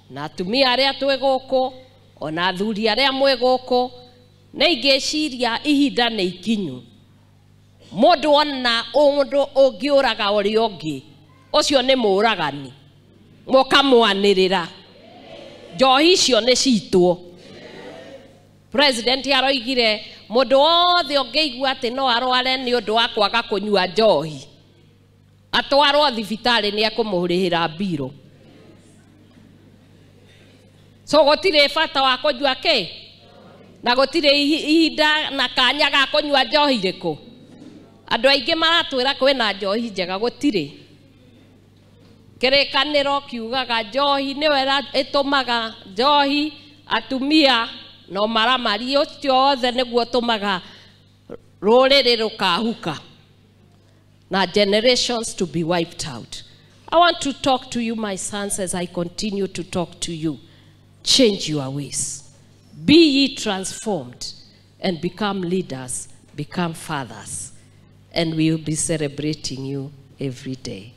Na atumia arĩa twĩ gũkũ, ona athuri arĩa mwĩ gũkũ, nĩ ingĩciria ihinda nĩ ikinyu. Mũndũ ona ũndũ ũngĩũraga ũrĩa ũngĩ, ũcio nĩ mũũragani. Mũkamwanĩrĩra. Njohi icio nĩ citwo. President aroigire mũndũ wothe ũngĩigua atĩ no arware nĩ ũndũ wa kwaga kũnyua njohi, atwarwo thibitarĩ nĩ ekũmũrĩhĩra mbirũ. So gũtirĩ bata wa kũnyua kĩ? Na gũtirĩ ihinda na kanya ga kũnyua njohi rĩkũ. Andũ aingĩ maratwĩra kwĩna njohi njega, gũtirĩ. Kĩrĩkanĩro kiugaga njohi nĩyo ĩtũmaga njohi atumia no maramari ũcio wothe nĩguo ũtũmaga rũrĩrĩ rũkahuka na generations to be wiped out. I want to talk to you, my sons, as I continue to talk to you. Change your ways. Be ye transformed and become leaders, become fathers. And we will be celebrating you every day.